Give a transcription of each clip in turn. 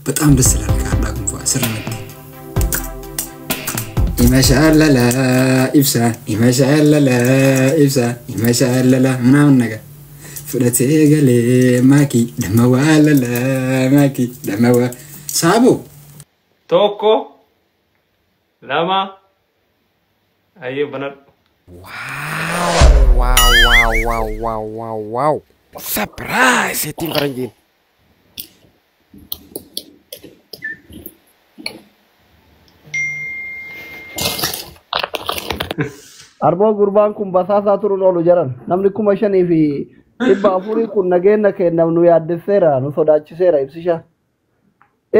Bexaam das ilaal kaadhaa kun fa'a sirnatti. Imashaalala ibsa, imashaalala ibsa, imashaalala ምናምን ነገር fudhatee galee maakii damawaalala maakii damawa saabo. Tokko, lama, ayyee banadhu. Wow, wow, wow, wow, wow, wow. Surprise ittiin faranjiin. Arboo gurbaan kun basaasaa turuun oolu jaran. Namni 5400 kun nageenya kennaaf nu yaaddesseera, nu sodaachiseera ibsisha.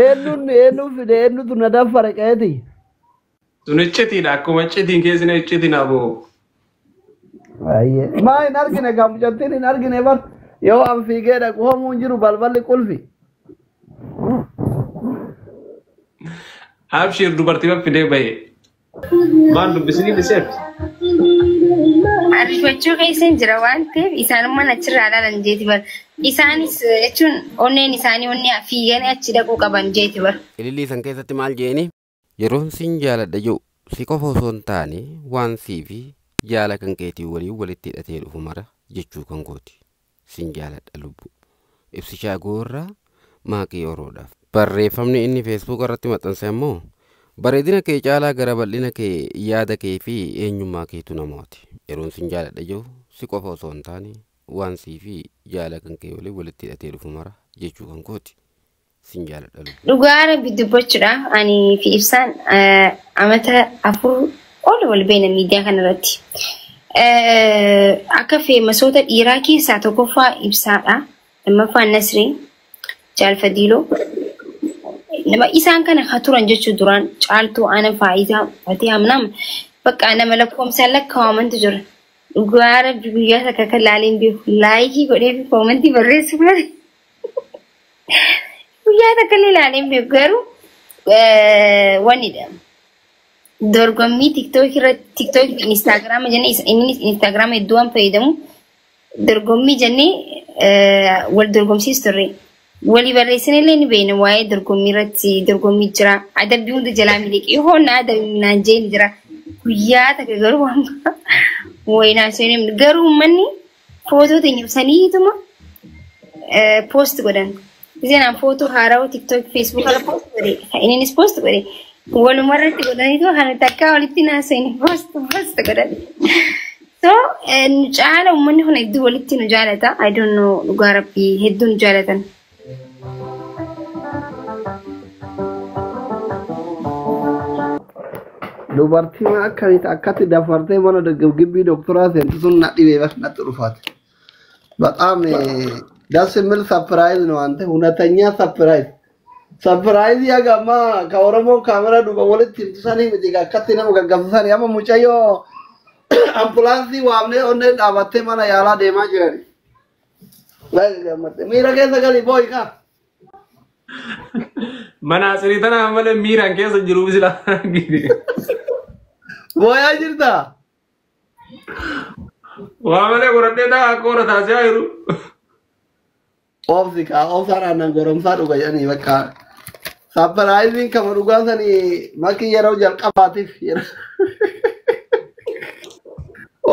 Eenyuun eenyuun fide eenyutu na daffare qeeti. Sun iccitiidha. Akkuma iccitiin keessina iccitiin aboo. Baay'ee. Maa hin argine gaa mucattiin hin argine bar. Yoo an fiigee dhaqu homuun jiru balballi qulfi. Abshir dubartii fidee bahe. Maal dubbisanii dhiseef? Ariifachuu keessa hin jira waan ta'eef isaanummaan achirraa ilaalan jeeti bar. Isaanis jechuun onneen isaanii onnee fiiganii achi dhaquu qaban jeeti bar. Ilillii san keessatti maal jeeni? Yeroon sin jaaladha jedhu si qofa osoo hin taane waan sii fi jaala kan keetii waliin walitti hidhatee dhufu mara jechuu kan kooti. Sin jaaladha lubbu. Ibsishaa goorraa maaqii oroodhaaf. Barreeffamni inni feesbuuk irratti maxxanse ammoo bareedina kee caalaa gara bal'ina kee yaada kee fi eenyummaa keetu namooti. Yeroon sin jaaladha jedhu si qofa osoo hin taane waan sii fi jaala kan kee waliin walitti hidhatee dhufu mara jechuu kan kooti. Sin jaaladha lubbu. Dhugaa rabbi dubbachuudhaaf ani fi ibsaan amata 4 ol wal beena miidiyaa kanarratti. Akka feemasoota dhiiraa keessaa tokkoffaa ibsaadha. Lammaffaan Nasrii, Jaalfadiiloo. Nama isaan kana haa turan jechuu duraan caaltuu ana faayidaa fatee hamnam bakka nama lakkoomsaan lakkaa'amantu jira. Dhugaa rabbi guyyaa takka kan laaleen beeku laayikii godhee fi koomantii barreessu malee. Guyyaa takka illee laaleen beeku garuu wannidha. Dorgommii tiktookii irratti tiktookii fi instaagiraama jennee innis instaagiraama hedduu waan fayyadamu dorgommii jennee wal dorgomsiis turre. Walii barreessine illee ni beekna waa'ee dorgommii irratti dorgommii jira. Adabbii hunda jalaa miliqee hoonna adabbii naan jeen jira. Guyyaa takka garuu waan wayinaa seenee garuu uummanni footoo teenya ibsaniituma poost godhan. Iseen footoo haarawaa tiktookii feesbuuk irra poost godhe innis poost godhe. Waluma irratti godhaniitu kan takkaa walitti naasa'in poost poost godhan. So nu caala uummanni kun hedduu walitti nu jaalata. I don't know dhugaa rabbii hedduu nu jaalatan. Dubartiin akkamitti akkatti dafartee mana gibbii doktoraa seentu sun na dhibee bas natti dhufaate. በጣም ደስ የሚል ሰርፕራይዝ ነው። አንተ እውነተኛ ሰርፕራይዝ ሰርፕራይዝ ያጋማ ከኦሮሞ ካሜራ ዱባ ወልት ትምቱሳኒ miti akkatti nama gaggabsiisan amma mucayyoo ambulaansii waamnee onnee dhaabattee mana yaalaa deemaa jirani. Miira keessa gali booyi kaa. Mana asirii tana malee miiraan keessa jiru sila. Booyaa jirtaa? Waa malee qoradhee taa akka hora taasisaa jiru. Oobsi kaa oobsaan aannan goromsaa dhuga jedhanii bakka sarpiraayiziin kama dhugaa sanii makii yeroo jalqabaatiif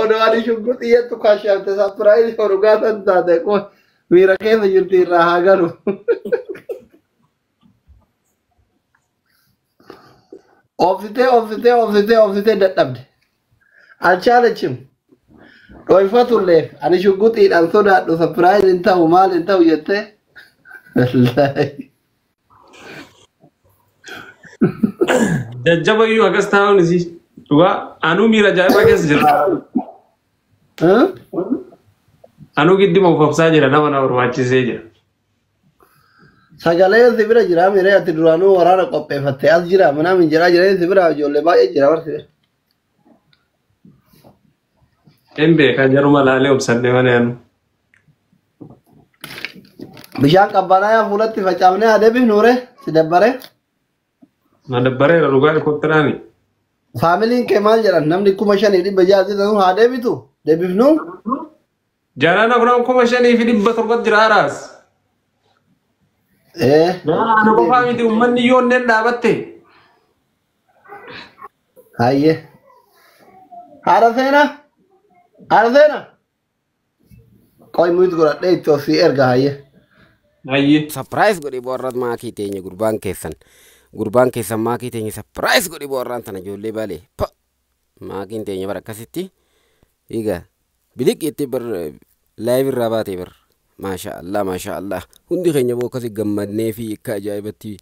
odoo ani shugguxii jettu kaashaamte sarpiraayizii kama dhugaa san taate miira keessa jirti irraa haa galu. Oobsitee oobsitee oobsitee oobsitee dadhabde. Alchaalechim. Dhoyfatulleef ani shugguxiidhaan sodaadhu sarpiraayiz hin ta'u maal hin ta'u jettee. Jajjaba iyyuu akkas taa'uun isii. Dhugaa anuu miira ajaa'ibaa keessa jira. Anuu gidduma ufafsaa jira nama na barbaachisee jira. Sagalee si bira jira miiree ati duraanuu waraana qopheeffattee as jira manaa jira jiree si bira ijoollee baay'ee jira barsi bira. Hin beekaa jaruma laalee obsadhee mana yaanu. Bishaan qabbanaa fuulatti facaafnee adeemif nuure si dabbaree. Na dabbareera dhugaa helikoofteraani. Faamiliin kee maal jedhan namni 5600 jedhamu haa deebitu deebifnu. Jaaraan afran 5700 jira haaraas. Ee. Ana qofaa miti uummanni yoo onneen dhaabatte. Hayyee. Haadha seenaa. Haadha seenaa. Qoy mute godhadhee itti osii erga hayyee. Hayyee. Surprise godhi boorrat maakii teenya gurbaan keessan. Gurbaan keessan maakii teenya surprise godhi boorraan tana ijoollee baalee. Pa! Maakiin teenya bara akkasitti. Egaa biliq jettee bar live irraa baatee bar. Maasha Allah, maasha Allah. Hundi keenya boo akkasi gammadnee fi akka ajaa'ibatti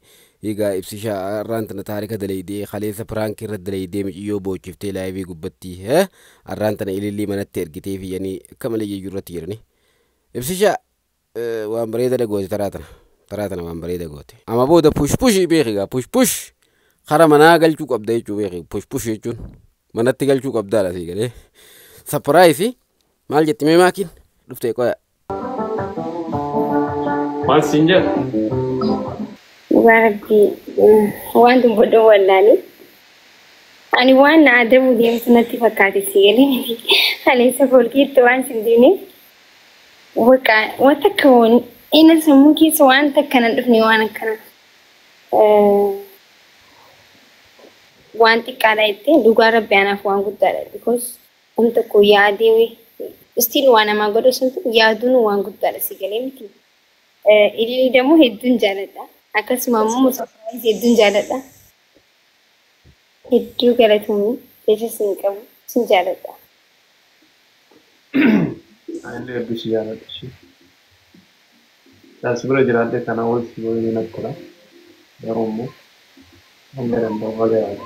egaa ibsishaa har'aan tana taarika dalaydee kaleessa prankii irra dalaydee miciyyoo boochiftee live gubbatti har'aan tana ilillii manatti ergitee fi yani akka malee jeyyuu irratti jirani. Ibsishaa waan bareeda goote taraa tana. Taraa tana waan bareeda goote. Amma booda push push beeki gaa push push kara manaa galchuu qabda jechuu beeki push push jechuun manatti galchuu qabdaadha sii galee. Surprise maal jetti mee maakiin dhuftee qoya. Maal siin jedhu? Dhugaa rabbii waan dubbadhu wallaalee. Ani waan na adabu deemtu natti fakkaate si galee kaleessa folkiitti waan sin deemneef bakka waan takka inni sammuu keessa waan takka nan dhufne waan akkana waan xiqqaadha jettee dhugaa rabbii anaaf waan guddaadha because waan tokko yaadee still waan namaa godhu suntu yaaduun waan guddaadha si galee miti. Ililii ደግሞ hedduun jaaladha. Akkasuma immoo surprise hedduun jaaladha. Hedduu galatoomii jecha sin qabu sin jaaladha. Ani hedduu si jaaladha ishee. As bira jiraadhe kana ol si godhee natti tola. Garuu immoo hanga danda'u haga yaadu.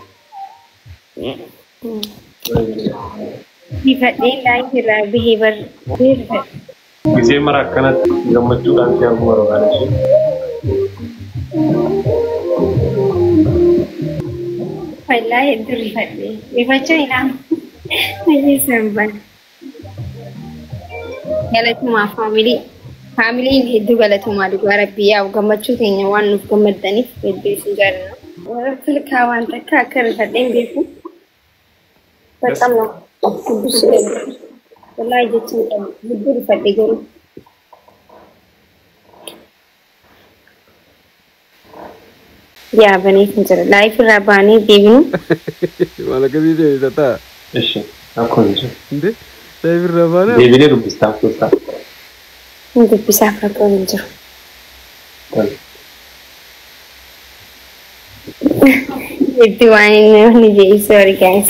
Bifadhee live irraa bahee bar rifadhe. Gisee mara akkanatti gammachuudhaan si arguu barbaada ishee. Wallaahi hedduu rifadhe. Rifachuu ilaalu. Baay'ee sarbaan. Galatumaa family. Familyn hedduu galatumaa dhugaa rabbii yaa'u gammachuu teenya waan nuuf gammaddaniif hedduu isin jaalladha. Warra filkaa waan takka akka rifadhee hin beeku. በጣም ነው ቅዱስ ወላሂ jechuun qabu hedduu rifadhe garuu. Yaa baneef hin jira. Live irraa baanee deebinu. Maal akkasii deebisa ta'a. Ishi akkuma jiru. Inde live irraa baanee. Deebinee dubbistaa kutaa. Hin dubbisaaf rakkoon hin jiru. Hedduu waan inni ni jedhi sorry guys.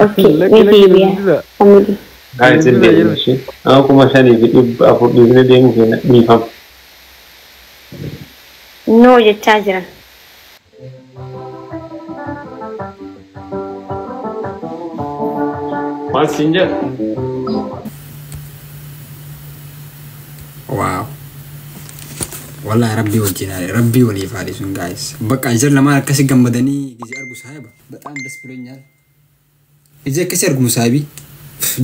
Okay, Lakki ni lakki deebi'a. dubbisa. Family. Guys, hin deebinu ishee. Nama 5400 dhiifnee deemuu keenya dhiifama. No jechaa jiran. Maal siin jedhu? Wow. Wallahi rabbii wajjin haadhe rabbii waliif haadhe sun guys. በቃ ጀር lamaan akkasi gammadanii ጊዜ argu saahiba በጣም ደስ ብሎኛል። ጊዜ akkasi argumu saahibi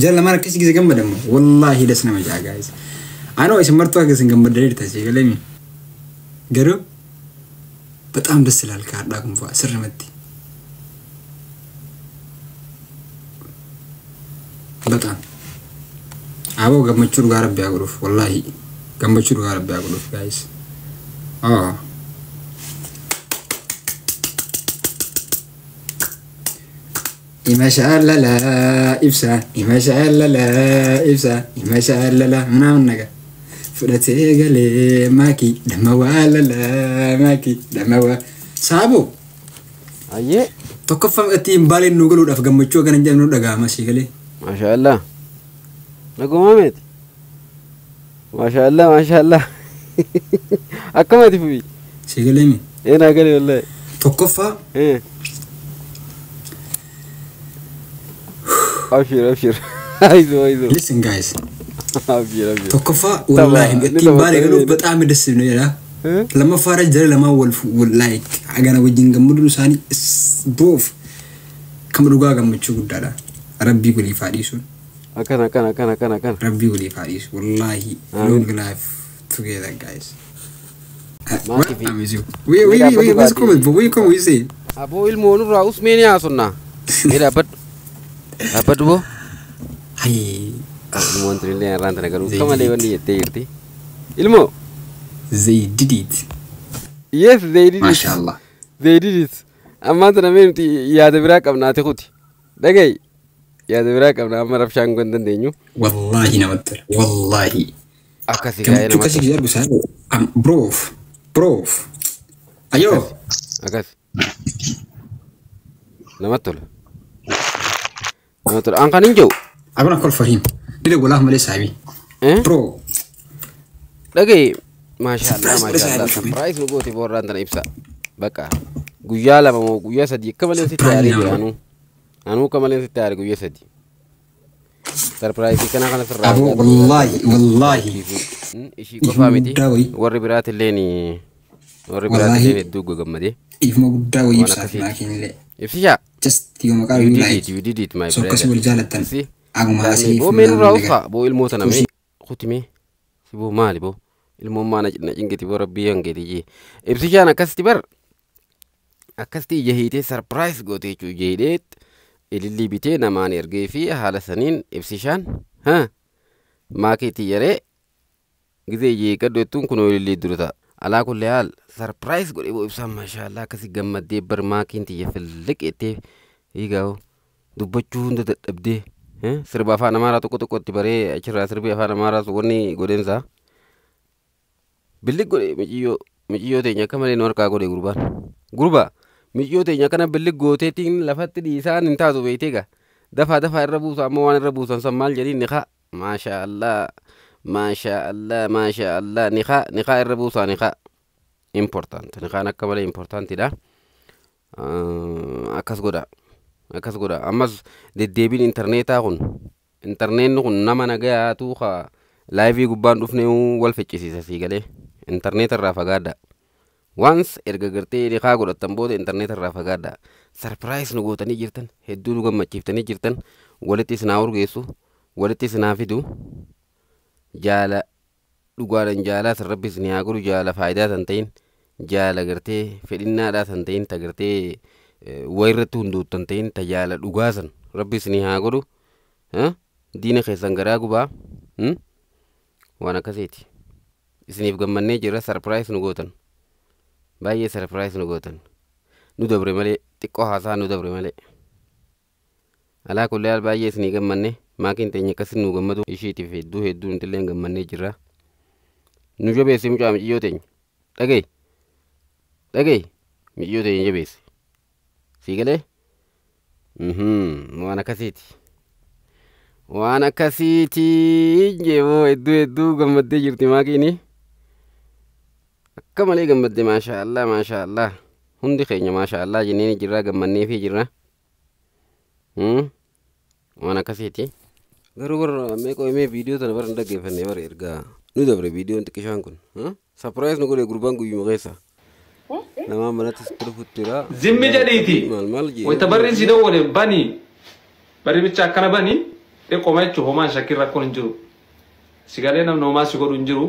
jar lamaan akkasi ጊዜ gammadamu wallahi ደስ nama jaa guys. Anoo isin martuu akka isin gammadanii si galemi garuu በጣም ደስ ይላል ከአርዳ kun fa'a sirrimatti በጣም aboo gammachuu dhugaa rabbii haa godhuuf wallahi gammachuu dhugaa rabbii haa godhuuf guys. Oh. Imashalala ibsa imashalala ibsa imashalala ምናምን ነገር fudhatee galee maakii dhamawaalala maakii dhamawa saabo Ayyee. tokkoffaa ittiin baaleen nu galuudhaaf gammachuu akkana hin jedhamne nu dhaga'ama sii galee. Maasha Allah. Naguma meeti. Maasha Allah, maasha Allah. Akkamati fufi. Sii galee mi Ee naa galee wallahi. tokkoffaa Ee. Abshir, abshir. አይዞህ አይዞህ። Listen guys. Abshir, abshir. Tokkoffaa wallaahi ittiin baalee galuuf በጣም ደስ ነው jedha. Lammaffaa jara lamaan wal like hagana wajjin gammaduun isaanii boof kama dhugaa gammachuu guddaadha. Rabbii waliif haa dhiisuun. Akkana akkana akkana akkana akkana. Rabbii waliif haa dhiisu. Wallaahi long life together guys. Maakii fi- I'm with you. Wait, wait, wait, wait, what's coming? But wait, come, we say. Aboo ilmoo nurraa usmee ni haasonnaa. Mee dhaabbadhu. Dhaabbadhu boo. Hay. Ilmoon tun illee irraan tana garuu akka malee wanni jettee jirti. Ilmoo. They did it. Yes, they did it. Maashaallah. They did it. Ammaan tana mee nuti yaada biraa qabna ati kuti. Dhaga'i. Yaada biraa qabna amma rabshaan kun dandeenyu. Wallaahi namatti tola. Wallaahi. Akkasi gaa'ee Gammachuu namatti akkasii gisee argu saahiba. Broof. Broof. Ayyoo. Akkas. Namatti tola. Namatti tola. An kan hin jiru. I'm gonna call for him. Dida walaaf malee saahibi. Eh? Bro. Dhaga'i. Maashaallah Surprise godhe maashaallah. saahibi. Surprise nu goote boorraan tana ibsa. Bakka guyyaa 2 moo guyyaa 3 akka malee sitti Surprise aaree jira nama. anuu. Anuu akka malee sitti aare guyyaa 3. Surprise kana kana sirraa Aboo wallaahi wallaahi. Ishii qofaa miti. Guddaa wayii. Warri biraatillee ni warri Wallaahi. biraatillee hedduu gammadee. Dhiifama guddaa wayii Waan ibsaaf akkasiiti. maakiin illee. Ibsishaa. Just yoo maqaa You yoo did it, like. you did it, my So akkasii brother. wal jaalattan. Si. Aguma asii Boo mee nurraa uffaa boo ilmoo tana mee kuti mee si boo maali boo ilmoon maa na cingiti boo rabbii hangeeti jee. Ibsishaan akkasitti bar akkasitti ija hiitee sarpiraayis goote jechuudha ija hidhee ilillii bitee namaan ergee fi haala saniin ibsishaan ha maakeetii yaree gizee ija hiikkadhu jettuun kunoo ilillii dura ta'a. Alaa kulli haal sarpiraayis godhee boo ibsaan maashaallah akkasi gammaddee bar maakiin tiyya filliqeettee hiigaa'u dubbachuu hunda dadhabdee sirba afaan amaaraa tokko tokkotti baree achirraa sirbi afaan amaaraa sun wanni godheensaa billig godhe miciyyoo miciyyoo teenya akka malee nu harkaa godhe gurbaan gurbaa miciyyoo teenya akkana billig gooteetiin lafatti dhiisaan hin taatu beektee gaa dafaa dafaa irra buusa ammoo waan irra buusan san maal jedhiin niqaa maashaa allah maashaa allah maashaa allah niqaa niqaa irra buusaa niqaa important niqaan akka malee importantidha akkas godha akkas godha ammas deddeebiin intarneetaa kun intarneetni kun nama nagayaatu ka laayivii gubbaan dhufne wal ficcisiisa sii galee intarneeta irraa fagaadha Once erga gartee niqaa godhattan booda intarneeta irraa fagaadha. Sarpiraayis nu gootanii jirtan hedduu nu gammachiiftanii jirtan walitti isin haa urgeessu walitti isin haa fidu jaala dhugaadhaan jaalaa san rabbi isin haa godhu jaala faayidaa tan ta'in jaala gartee fedhinnaadhaa tan ta'in ta gartee wayirratti hundoottan ta'in ta jaala dhugaa san rabbi isin haa godhu diina keessan garaa gubaa waan akkasiiti isiniif gammannee jirra sarpiraayis nu gootan baay'ee sarpiraayis nu gootan nu dabre malee xiqqoo haasaa nu dabre malee alaa kullee haal baay'ee isinii gammanne maakiin teenya akkasin nu gammadu ishiitiif hedduu hedduu nutillee gammannee jirra nu jabeessi mucaa miciyyoo teenya dhaga'i dhaga'i miciyyoo teenya jabeessi sii galee waan akkasiiti waan akkasiiti jeeboo hedduu hedduu gammaddee jirti maakiini akka malee gammadde maashaa allah maashaa allah hundi keenya maashaa allah jennee jirra gammanneefii jirra waan akkasiiti garuu warra meeqoo himee viidiyoo tana bara hin dhaggeeffanne bara ergaa nu dabre viidiyoon xiqqishaan kun sapiraayis nu godhe gurbaan guyyuma keessa namaa manatti sitti dhufuttira Zimmi jedhiiti. maal maal jee Wayita barri si dawwale bani. Barri bicha akkana bani. Xiqqooma jechuun homaan shakkiin rakkoon hin jiru. Si galee namni homaa si godhu hin jiru.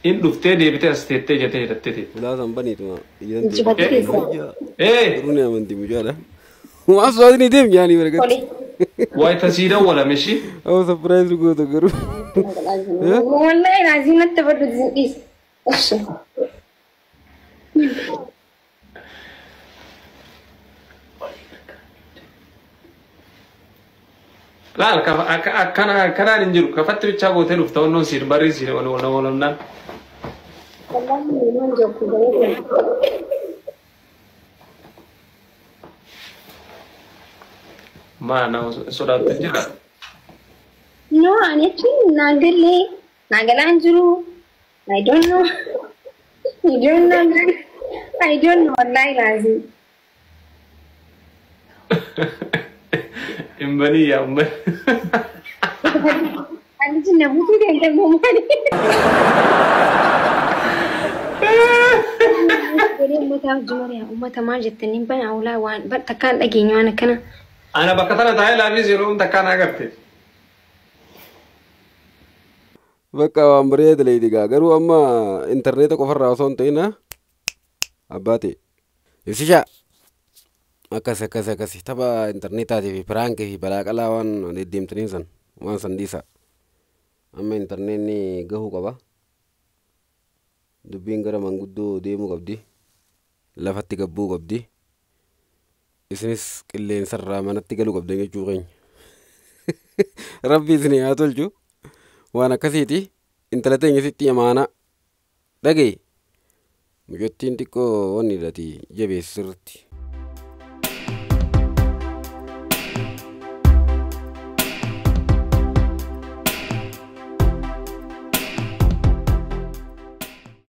In dhuftee deebitee as teettee jettee hidhattee teette. Ulaasan baniituma ijaan Injifatti keessa. Ee garuu ni amantii mucaadha waan sodaatni deem nyaanii bargatti Tole. wayita si dawwalame shi. Awwa sapiraayis nu goota garuu Wallahi laazim natti baddu dhiis. Ishi. Laal akkana akkanaan hin jiru. Kafatti bichaa gootee dhufta onnoon siin barri siin walamnaan. Wallahi waan jiru garuu. Maa nama sodaattu hin jira. No, ani jechuun naan galee naan galaan jiru. I don't know. I don't know. I don't know. Wallahi laazim. Hin banii yaa uummanni. Ani jinna buutuu danda'amu maali? Godhee uummataaf jumariyaa uummata maal jettanii bana awlaa waan takkaan dhageenya waan akkana. Ana bakka tana taa'ee laafis yeroo hunda akkaan agarte. Bakka waan bareeda leeti gaa garuu amma intarneeta qofarraa osoo hin ta'in abbaa ta'e. Ibsishaa akkas akkas akkas tapha intarneetaatii fi piraankii fi balaaqalaa waan deddeemtaniin san waan san dhiisa. Amma intarneetni gahuu qaba. Dubbiin gara manguddoo deemuu qabdi. lafatti gabbuu qabdi. Isinis qilleensarraa manatti galuu qabdan jechuu keenya. Rabbi isin haa tolchu. Waan akkasiiti. Intala teenya sitti amaanaa. Dhaga'i. Mucattiin xiqqoo wanni dhati jabeessi sirriitti.